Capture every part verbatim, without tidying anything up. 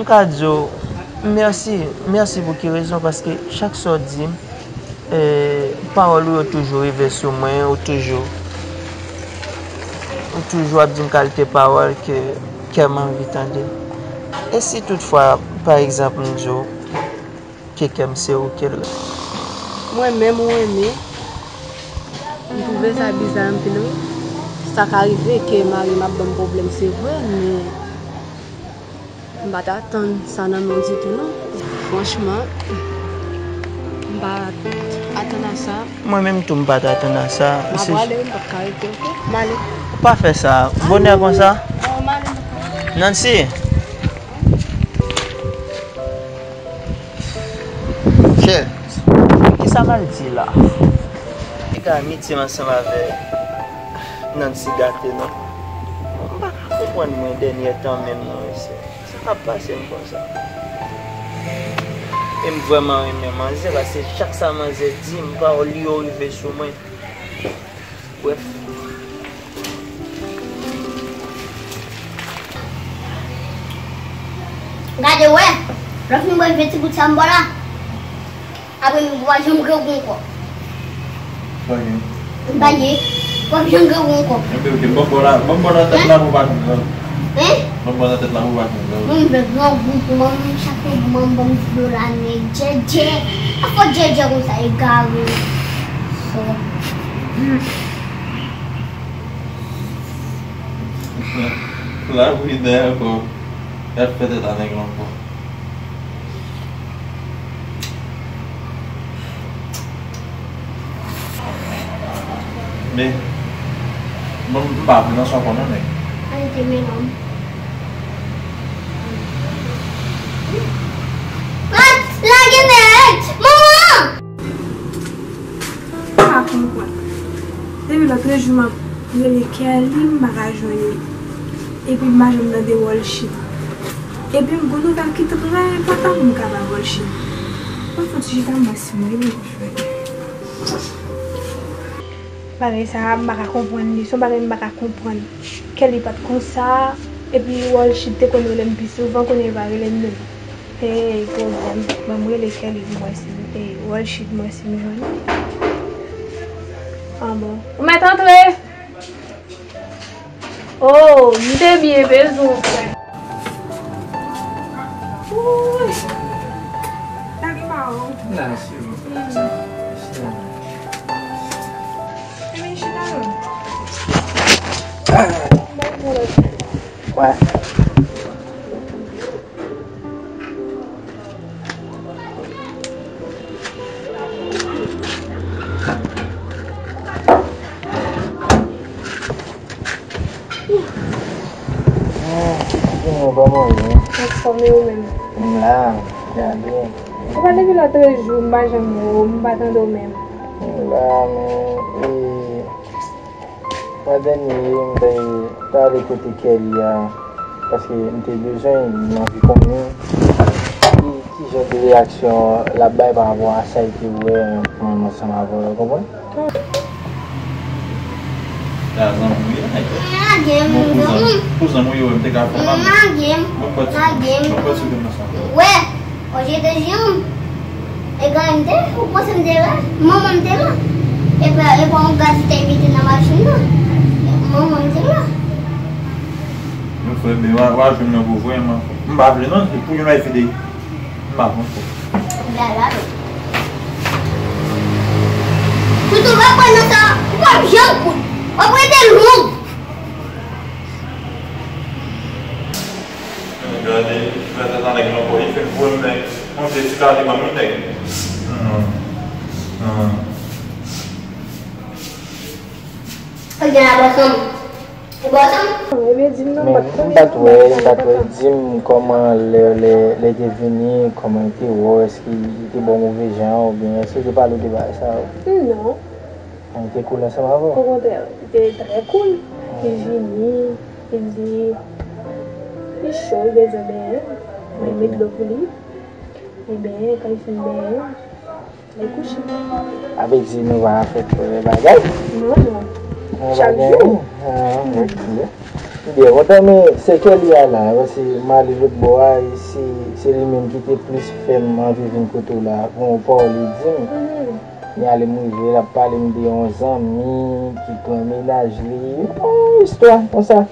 M ka di w mèsi, mèsi pou ki rezon? Paske chak sa w di m, e, pawòl ou yo toujou rive sou mwen, ou toujou, ou toujou ap di m kalite pawòl ke kè m anvi tande. E si toutfwa, pa egzanp, m di w ke kè m se ou ke l. Mwen menm ou renmen, m twouve sa biza anpil wi. Sa ka rive ke mari m ap ban m pwoblèm, se vre, men m pa t atann sa nan men w ditou non. Franchman, m pa t atann a sa. Mwen menm tou m pa t atann a sa. M ap prale wi, m p ap ka rete, oke? M ale. Ou pa fè sa. Bonè konsa. Non, m ale, m ap prale. Nancy! Chè, kisa m al di la? Piga amitye m ansanm avè Nancy gate non. M pa ka konprann mwen dènyè tan menm non mesye. Sa k ap pase m konsa? E m vrèman renmen manzè, paske chak sa manzè di m, pawòl li yo rive sou mwen. Brèf. Gade, wè, lè w fin bwè vye ti gout sa m ba w la, apre m pa janm rewè w ankò. Pa gen. M pa ye. W ap janm gen ou ankò. Enben, oke, ban m bò la, ban m bò nan tèt la pou w pa jwenn lòt. Hein? Ban m bò nan tèt la pou w pa jwenn lòt. Mwen, m vle grangou pou mwen, m chape pou mwen, m ban m dlo la, nèg djèdjè. A fò djèdjè konsa, egare. Fò. La, wi, dèyè ankò. Y ap fè tèt a nèg la ankò. Men, bon, m pa vle nan sa w konnen, men. Arete men non. Lage nèg! Manman! M pa konprann. Depi lòtrejou m ap rele Kelly, m pa ka jwenn li. Epi m pa janm tande Walshid. Epi m gon nouvèl ki trè enpòtan pou m ka ba Walshid. Mwen fouti chita m wè si mwen li. Bagay sa a, m pa ka konprann li. Se yon bagay m pa ka konprann. Kelly pa t konsa. Epi Walshid te konn rele m pi souvan, kounye a li pa rele m menm. Hey, pwoblèm. Ban m rele Kelly pou m wè si, hey, Walshid, m wè si m jwenn li. Ah bon. Ou mèt antre! Oh, m te byen bezwen w, frè. Wouy! Lage pa w. La, se bon. Ebyen, chita non. Wè. Kòman w ye? Anfòm, e ou menm? M la, gade. Ou pa depi lòtrejou, m pa janm wè w, m pa tande w menm. M la, men, e, Mwa dènye, m te, te ale kote Kelly a, paske m te bezwen, m anvi konnen ki, ki jan de reyaksyon l ap bay pa rapò a sa l te wè mwen ansanm avè w, ou konprann? Sa zanmi w ye, nèg. Bon, pou zanmi, pou zanmi w ye, m te ka fè mal. Bon, pati, bon, pati de m nan sa. Wè, o je te jure. E gade m te, ou panse m te la? Manman m te la. E pa, e pa yon gaz te mete nan machin nan. Manman m te la. Mwen fè byen, w a, w a jwenn nan pou vrèman. M pa vle non, se pou yon bagay fide. M pa konn fò. Bla, bla, bla. Toutou va pran nan sa, ou p ap janm kout. W ap rete long. Gade, fè tèt an nèg lan ankò, li fin voye m nèg. Yon vye ti kale ban m wi nèg. Hum, hum. Ou gen la bòs anm. Ou bòs anm? Ebyen, di m non, m pa t konnen. Men m pa t wè, m pa t wè. Di m kòman lè, lè, lè te vini, kòman li te wè w, èske li te ba w move jan, oubyen èske li te pale w de bagay sa yo? Non. Li te cool ansanm avè w? Okontrè, li te trè cool. Li vini, li di, li cho, li bezwen benyen. Mwen met dlo pou li. Li benyen, kan li fin benyen, li kouche. Avèk di nou pa fè bagay? Non, non. Chak jou. Ah, ok. Byen, kontan, men sè Kelly a la, paske m ale lòt bò a, e se, se li menm ki te plis fè m anvi vin kote w la, pou yon pawòl li di m. Li ale m rive, l ap pale m de yon zanmi ki pran mennaj li, yon istwa konsa.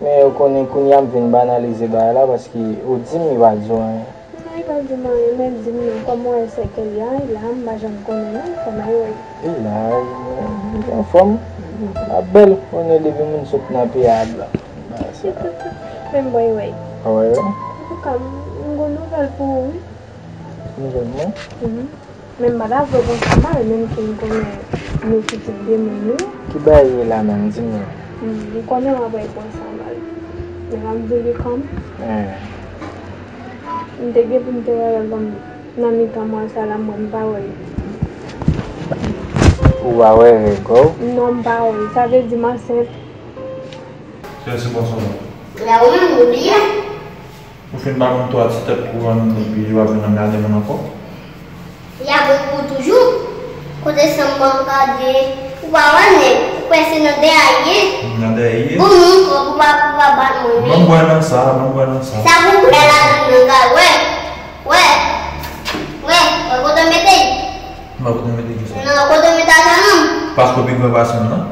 Men ou konnen kounye a m vin banalize bagay la, paske ou di m li pa di w anyen. Non, li pa di m anyen, men di m non, kòm w wè sè Kelly a, li la, m pa janm konnen non, kòman yo ye? Li la, li anfòm, l ap bèl, konnen depi moun sot nan peyab la. Bagay sa. Men m wè, wè. A wè, wè? Antouka, m, m gon nouvèl pou ou, wi. Nouvèl mwen? Mhm. Men m pa ta vle w pran sa mal, menm ke m konnen nou pitit de moun, wi. Ki bagay ye la menm, di m non. Hmm, m konnen w ap pran sa mal. Men m ap di w li kanmenm. Eh. M te gen pou m te wè règ nan mitan mwa sa la, m wè m pa wè l. Ou pa wè règ ou? Non, m pa wè l. Sa vle di m ansent. Chèche bò sou la. La ou menm ou bliye. Ou fin ba moun twa ti tèt kouran epi w ap vin ap gade moun ankò? Y ap ret pou toujou. Kote sanm ban gade, ou pa wè nèg, ou kwè se nan dèyè a ye? Nan dèyè ye? Bon, moun kòb, ou pa, ou pa bat mwen, wi. Ban m bwè nan sa, ban m bwè nan sa. Sa pou bwè la, nan gade, wè. Wè. Wè, wè kote w mete l? Wè kote w mete kisa? Nan kote w mete ajan nan. Paske w pi gran pase m nan?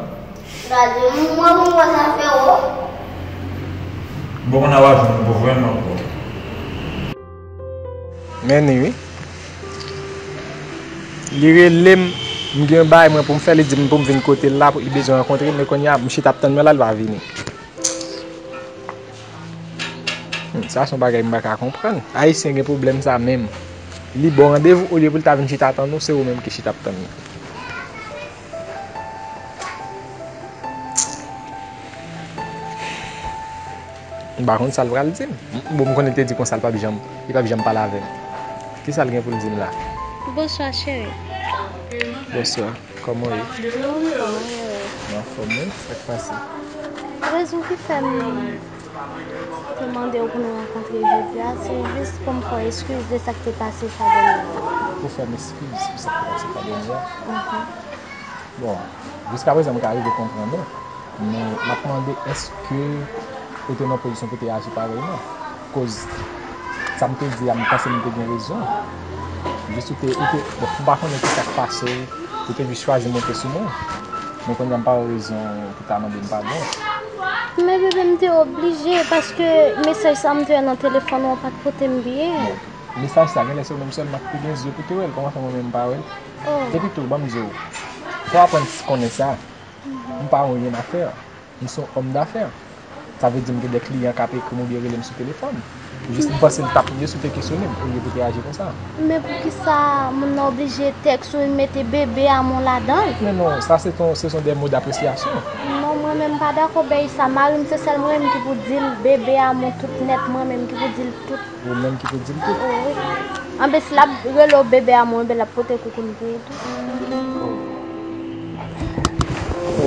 Gade, m wè pou m wè sa fè w. Bon, konn ap jwenn pou vrèman ankò. Men ni wi. Li rele m, m gen yon bagay mwen pou m fè, li di m pou m vin kote l la, pou li bezwen rankontre m, men kounye a, m chita ap tann mwen la, li pa vini. Hmm, sa se yon bagay m pa ka konprann. Ayisyen gen pwoblèm sa menm. Li ba w randevou, olye pou l ta vin chita tann ou, se ou menm ki chita ap tann li. M pa konn sa l pral di m. Bon, m konnen l te di konsa l p ap janm, li p ap janm pale avè m. Kisa l gen pou l di m la? Bonswa, cheri. Bonswa. Kòman w ye? Mwen anfòm, wi. Mwen anfòm, wi. Sa k pase? Rezon ki fè m te mande w pou nou rankontre jodi a, se jis pou m fè w eskiz de sa k te pase fwa dènyè a. Pou fè m eskiz pou sa k te pase fwa dènyè a? Mhm. Bon, jiskaprezan m ka rive konprann ou, men m ap mande èske ou te nan pozisyon pou te aji parèyman? Koz sa m te di a, m panse m te gen rezon. Jis ou te, ou te, bon, m pa konnen ki sa k pase w, ou te jis chwazi monte sou mwen. Men kounye a m pa wè rezon pou ta mande m padon. Men bebe, m te oblije, paske mesaj sa m te wè nan telefòn ou an pa t pote m byen. Bon, mesaj sa, genlè se ou menm sèlman ki te gen zye pou te wè l, kòman fè mwen menm m pa wè l? Oh. Epi tou, ban m di w, fò w aprann konnen sa, m pa yon yennafè, m se yon òm dafè. Sa vle di m gen de kliyan k ap ekri m oubyen rele m sou telefòn. Jis m panse l t ap mye si w te kesyone m, olye pou te aji konsa. Men poukisa moun nan oblije tèks ou, mete bebe a mwen ladan l? Men non, sa se ton, se son de mo d'appréciation. Non, mwen menm m pa dakò bay sa. Mari m se sèl mwen menm ki pou di l bebe a mwen tout nèt, mwen menm ki pou di l tout. Ou menm ki pou di l tout. Wi. Anben, si l ap rele w bebe a mwen, anben l ap pote koukou l pou ou tou.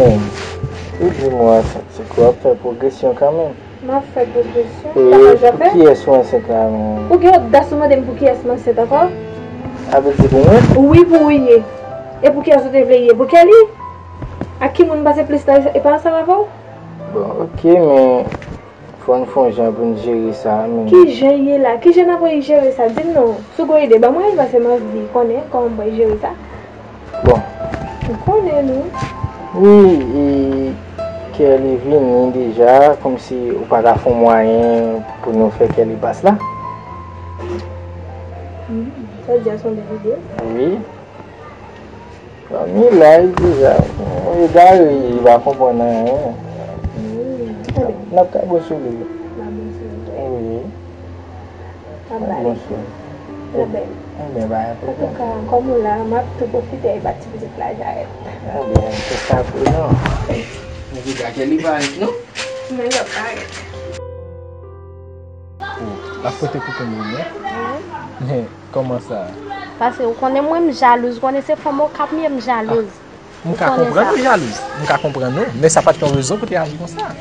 Men, ou di mwen sa, se ke w ap fè pwogresyon kanmenm. M ap fè pwogresyon. E pou kiyès ou ansent la menm? Ou gen odas ou mande m pou kiyès m ansent ankò? Sa vle di pou mwen? Wi, pou ou ye. E pou kiyès ou te vle ye? Pou Kelly? Ak ki moun m pase plis tan e pa ansanm avè w? Bon, oke, men fò n fè yon jan pou n jere sa, men. Ki jan ye la? Ki jan n ap jere sa? Di m non. Si w gon ide, ban mwen l, paske m anvi konnen kòman m pral jere sa. Bon. Ou konnen nou. Wi, e, Kelly vini deja, kòmsi ou pa ka fè yon mwayen pou nou fè Kelly pas la? Hmm, sa w di a se yon bèl ide. Wi. Fanmi la, li deja, li egare, li pa konprann anyen. Wi, tande. N ap ka bon sou li. N ap bon sou li. Wi. N ap bale. Bon sou li. N ap bale. Ebyen, pa gen pwoblèm. Antouka, kòm ou la, m ap tou pwofite al bat ti pitit la jarèt. Ebyen, se sa pou nou. Men piga Kelly parèt, non? Men l ap parèt. Oh, l ap pote koukou m wi. Wi. Kòman sa? Paske ou konnen mwen m jalouz, ou konnen se fanm Okap m ye, m jalouz. Ah, m ka konprann ou jalouz, m ka konprann ou, men sa pa t yon rezon pou te aji konsa.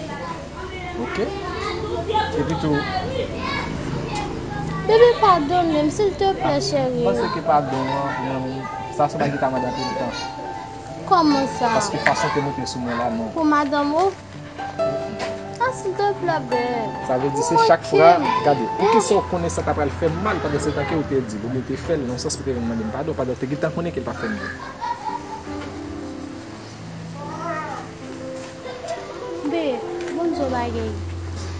Oke? Epi tou. Bebe, padone m, silteplè, cheri. Ah, m panse ke padon an, pou mwen menm, sa se yon bagay ki ta mande anpil tan. Kòman sa? Paske fason ke w monte sou mwen la, non. Pou madanm ou? Ah, Silteplè, bèb. Sa vle di se chak fwa, gade, poukisa w konnen sa ta pral fè m mal pandan se tan ke w te di l, oubyen w te fè l nan yon sans ou te vin mande m padon, pandan w te gentan konnen ke l pa fè m byen? Bèb, bon, yon bagay.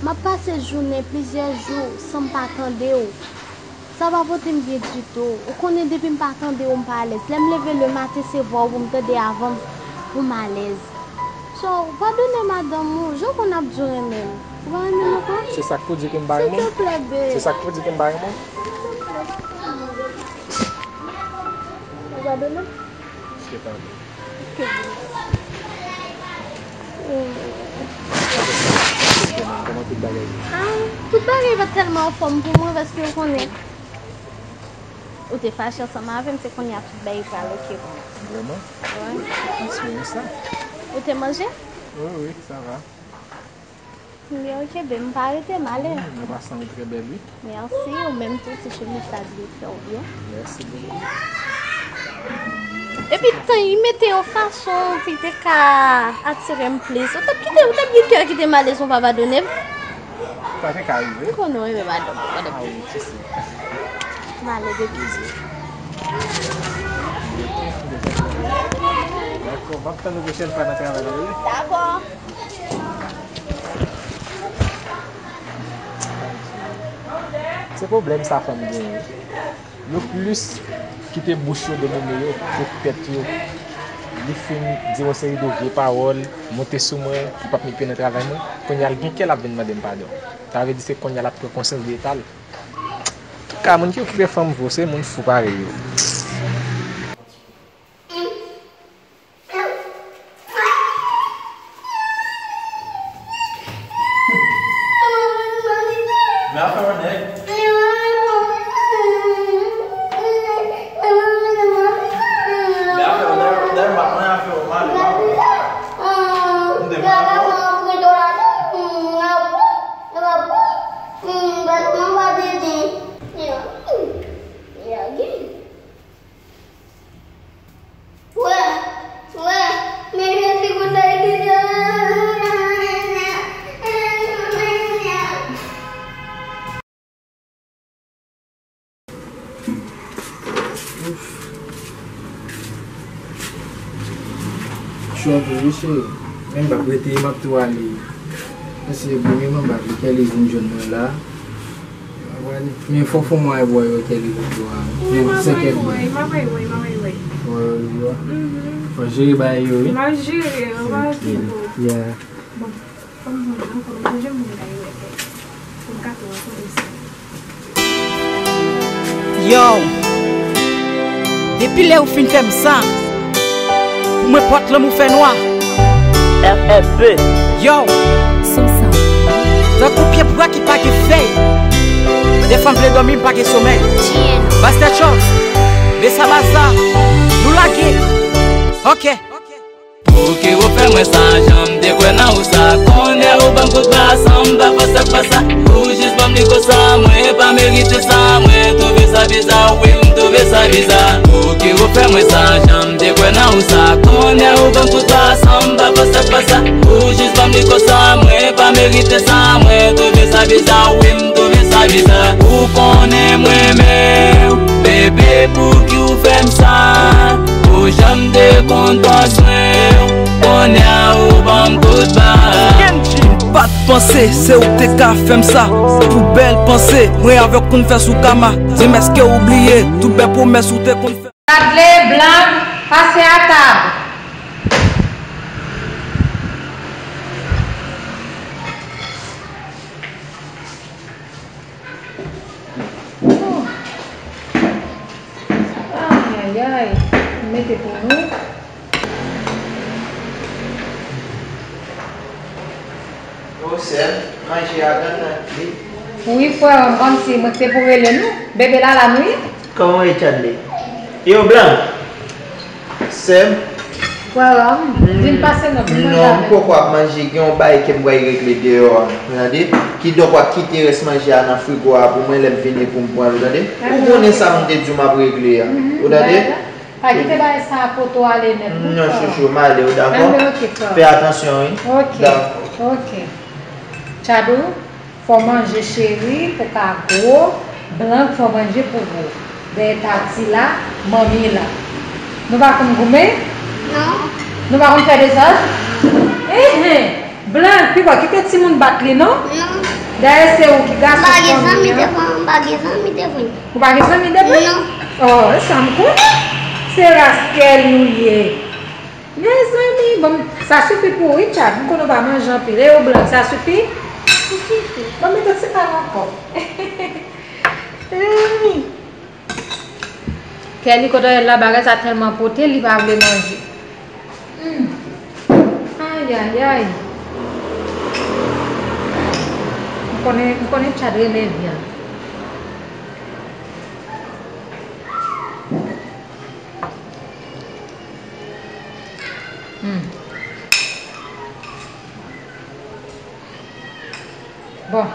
M ap pase jounen, plizyè jou, san m pa tande w. Sa pa pote m byen ditou. Ou konnen depi m pa tande w, m pa alèz. Lè m leve lematen, se vwa w pou m tande avan m, pou m alèz. So, padone madanm ou, jan w konn ap di w renmen m. Ou pa renmen m ankò? Se sa k pou di ke m pa renmen w? Silteplè, bèb. Se sa k pou di ke m pa renmen w? Ou padone m? Se pa vre. Kòman tout bagay ye? Ah, tout bagay pa t tèlman anfòm pou mwen, paske ou konnen, ou te fache ansanm avè m, se kounye a tout bagay pral oke pou mwen. Vrèman? Wi. Mwen espere sa. Ou te manje? Wi, wi, sa va. Byen, oke, bèb, m pa rete, m ale. Hmm, ou pa sanble trè bèl, wi. Mèsi, ou menm tou, ti chemiz sa dwe fè w byen. Mèsi bokou. Epi tan li mete yon fason pou li te ka atire m plis. Ou t ap kite, ou t ap gen kè kite m ale san w pa padone m. Sa te ka rive. M konnen w renmen madanm ou, madanm. Ah wi, ti sè. M ale, bebe. Dakò, m ap tann ou pwochèn fwa nan travay la, wi. Dakò. Se pwoblèm sa fanm genyen. Yo plis kite bouch yo domine yo pou tèt yo. Li fin di yon seri de vye pawòl, monte sou mwen, li p ap met pye nan travay mwen. Kounye a l gen kè l ap vin mande m padon. Sa vle di se kounye a l ap pran konsyans de eta l. Antouka, moun ki okipe fanm vre, se moun fou parèy yo. Men afè yo nèg. Men afè yo nèg, nèg, m pa konnen afè yo mal, m pa konnen. M te mal, non? Cho anpil wi cheri. Men m p ap rete, m ap tou ale. Mesye, bon, men m ap vle Kelly vin jwenn mwen la. Men fò fò mwen wè yo kè li tou a. Wi, m ap wè yo, wi, m ap wè yo, wi, m ap wè yo, wi. Wè yo, wi. Fò jere bagay yo, wi. M ap jere yo, m ap okipe yo. Yeah. Bon, fò m jwenn ankò, m sonje moun bagay yo wè kè. Pou m ka tou rakonte sa. Yo, depi lè ou fin fè m sa, pou mwen pòt lanmou fè nwa. F F B. Yo. Tankou pye bwa ki pa gen fèy. Dèfwa m vle dòmi, m pa gen somèy. Master Chops, Besa Baza, nou lage. Ok. Pouki ou fè mwen sa, jan m te kwè nan ou sa. Kounye a ou ban m kout ba san m pa fè sa k pa sa. Ou jis ban m li konsa, mwen pa merite sa. Mwen twouve sa biza, wi m twouve sa biza. Pouki ou fè mwen sa, jan m te kwè nan ou sa. Kounye a ou ban m kout ba san m pa fè sa k pa sa. Ou jis ban m li konsa, mwen pa merite sa. Mwen twouve sa biza, wi m twouve sa biza. Ou konnen mwen renmen w, bebe, pouki ou fè m sa? Ou janm te konn pran swen w, kounye a ou ban m kout ba. Kenji, m pa t panse se ou k te ka fè m sa. Pou bèl panse mwen avè w konn fè sou kama. Di m èske ou bliye tout bèl pwomès ou te konn fè. Dudley Blanc, pase a tab. Oh. Ayayay. Mete pou nou. O, sè m, manje a grann nan li. Wi, frè m, kòmsi mwen te pou rele nou. Bebe Lala nou ye? Kòman w ye, Chadley? Yo, Blan. Sè m. Frè m, vin pase non, vin manje avè nou. Non, m poko ap manje, gen yon bagay ke m pral regle deyò a, ou tande? Kidonk, w ap kite rès manje a nan frigo a pou mwen, lè m vini pou m pran l, ou tande? Ou konnen sa m te di w m ap regle a, ou tande? Pa kite bagay sa a pote w ale nèt, non, frè m. Non, chouchou, m ale, ou dakò? Anben, ok, frè m. Fè atansyon, wi. Ok, ok. Dakò. Chadou, fè w manje cheri pou w ka gwo. Blank, fè w manje pou w gwo. Dèyè Tati la, manmi la. Nou pa konn goumen? Non. Nou pa konn fè dezòd? Enhen! Blank, pi bò, kite timoun bat li non? Non. Dayè se ou ki gason fanmi an. M pa gen zanmi devan, m pa gen zanmi devan. Ou pa gen zanmi devan? Non. Oh, e sa m konnen. Se raskèl ou ye. Mezanmi, bon, sa sifi pou ou wi, Tchad. M konnen w pa manje anpil. E ou Blank, sa sifi? Sa sifi. Bon, mete ti kal ankò. Mezanmi. Kelly, kote w ye la, bagay sa tèlman pote, li pa vle manje. Hmm. Ayayay. M konnen, m konnen Tchad renmen vyann. Hmm. Bon.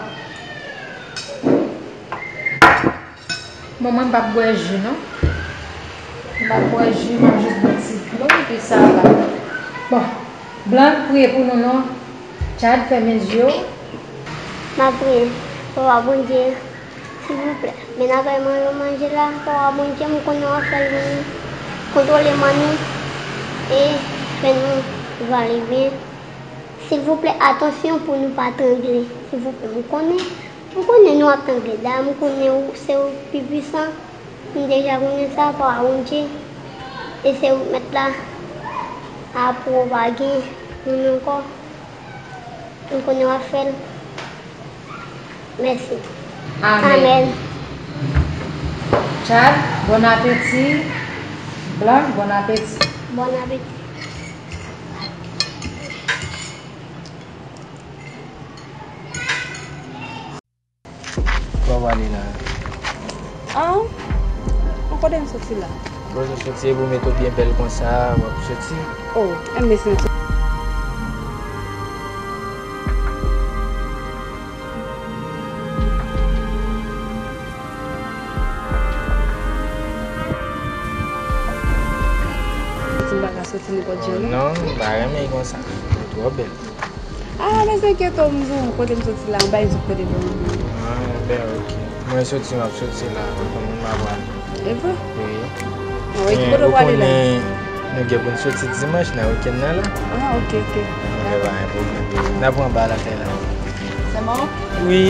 Bon, mwen m p ap bwè ji non. M p ap bwè ji, m ap jis bwè ti dlo, epi sa va. Bon, Blank, priye pou nou non. Tchad, fèmen zye w. M ap priye. Papa Bondye, silvouplè, mennen avè mwen yo manje la. Papa Bondye, m konnen w ap fè l pou nou. Kontwole manmi e fè nou va ale byen. Silvouplè, atansyon pou nou pa trangle. Silvouplè, m konnen, m konnen nou ap trangle. Dayè, m konnen ou, se ou ki pi pwisan. M deja konnen sa, Papa Bondye. E se ou k mèt la. Apre w pa gen moun ankò. M konnen w ap fè l. Mèsi. Amèn. Amèn. Tchad, bon apeti. Blank, bon apeti. Bon apeti. Kò w ale la. Ah, kote m soti la? Bon, ou soti, epi w mete w byen bèl konsa, w ap soti. Oh, enben se yon soti. Si m pa ka soti nenpòt jan, non? Non, m pa renmen l konsa. Ou twò bèl. Ah, pa enkyete w, m di w, kote m soti la, m bay zòt kote pou mwen. Ah, ben, ok. Mwen soti, m ap soti la, pou moun m ap pral. E vre? Wi. Ah, wi, ki kote w prale la? Men, ou konnen, nou gen pou n soti dimanch nan wikenn nan la. Ah, ok, ok. Anben, pa gen pwoblèm. N ap pran ba lakay la. Sèlman? Wi.